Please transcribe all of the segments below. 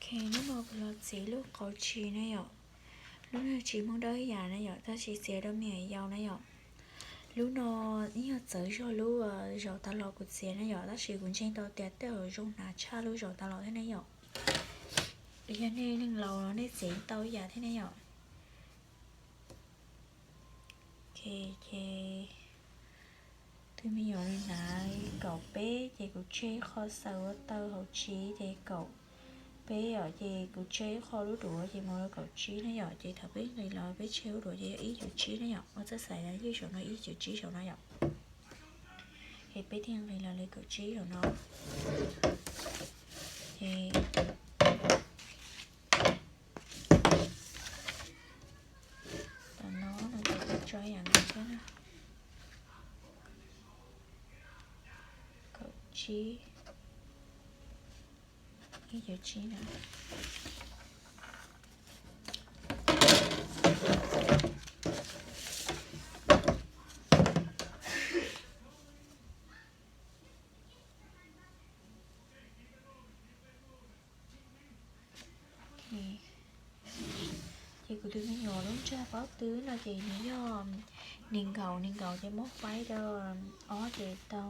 Ok, hnub no kuv los txiav lub qauv tsis na yom. Lub no tsis Hmoob Dawb ib yam na yom, tab sis txiav rau me nyuam yaus na yom. Lub no ib yam txawv zog lub zaum tas los kuv txiav na yom, tab sis kuv ntseeg tau tias tej zaum zoo hnav tshaj lub zaum tas los thiab na yom. Yog nej neeg laus los nej txiav tau ib yam thiab na yom. Ok, ces tus me nyuam nws hnav kaum peb ces kuv tseg qho xaws ua taw hauv tsis ces kaum peb yom, ces kuv tseg qho lub duav ces mus rau kaum tsib na yom, ces thaum peb nqis los peb tseg lub duav ces yog ib cuv tsib na yom, ua txoj xais ywj saum no ib cuv tsib saum no yom. Ces peb thiaj nqis los li kaum tsib saum no. Ces tam no no ces peb tso ib yam nkaus thiab na. Kaum tsib, ib cuv tsib na. Ces kuv tus me nyuam lub ntsag pob tw no ces nws yog nees nkaum, nees nkaum ces muab faib rau ob ces tau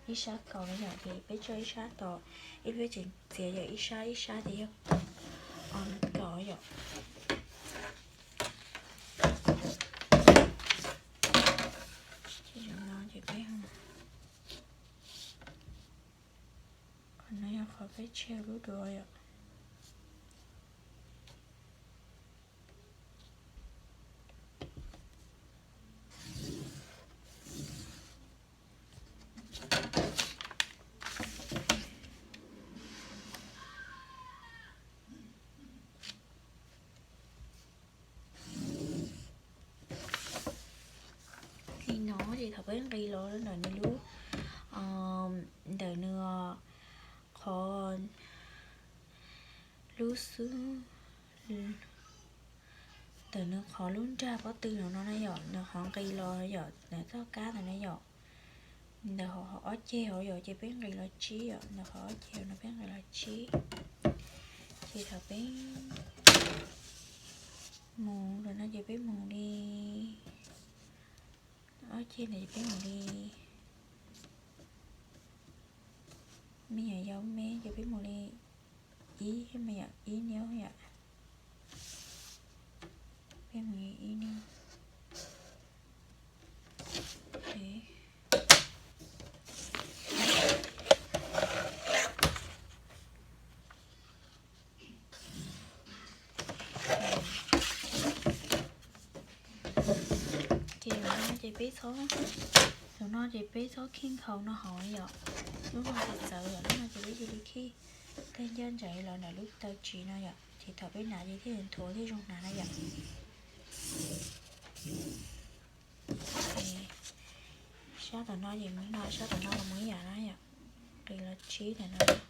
ib sab kaum na yom, ces peb tso ib sab tom, ib pliag tseem txiav yog ib sab ib sab ces yog kaum yom. Ces no ces peb, qhov no yog qhov peb tseg lub duav yom. Li no ces thaum peb nqis los ntawm nws lub, ntawm nws qhov lub xub, ntawm nws qhov lub nrag pob tw no no na yom, nws qhov nqis los yom, nws txoj kab ntawd na yom. Ntawm qhov ob ceg hauv yom ces peb nqis los tsib yom, ntawm qhov ob ceg no peb nqis los tsib. Ces thaum peb mus lawm no ces peb mus li, ob ceg ntawd ces peb mus li, me nyuam yaus me ces peb mus li ib, me nyuam ib niub yom. Peb mus li ib niub. Ces no ces peb txhob, tus no ces peb txhob kheej khaus no hauv yom. Lub no ces txawv yom, lub no ces peb cia li kheej tag ncaj nraim los ntawm lub taw tsis no yom, ces thaum peb hnav ces thiaj nthuav thiaj zoo hnav na yom. Sab tom no ces mus no, sab tom no los mus ib yam na yom. Nqis los tsib ntawm no.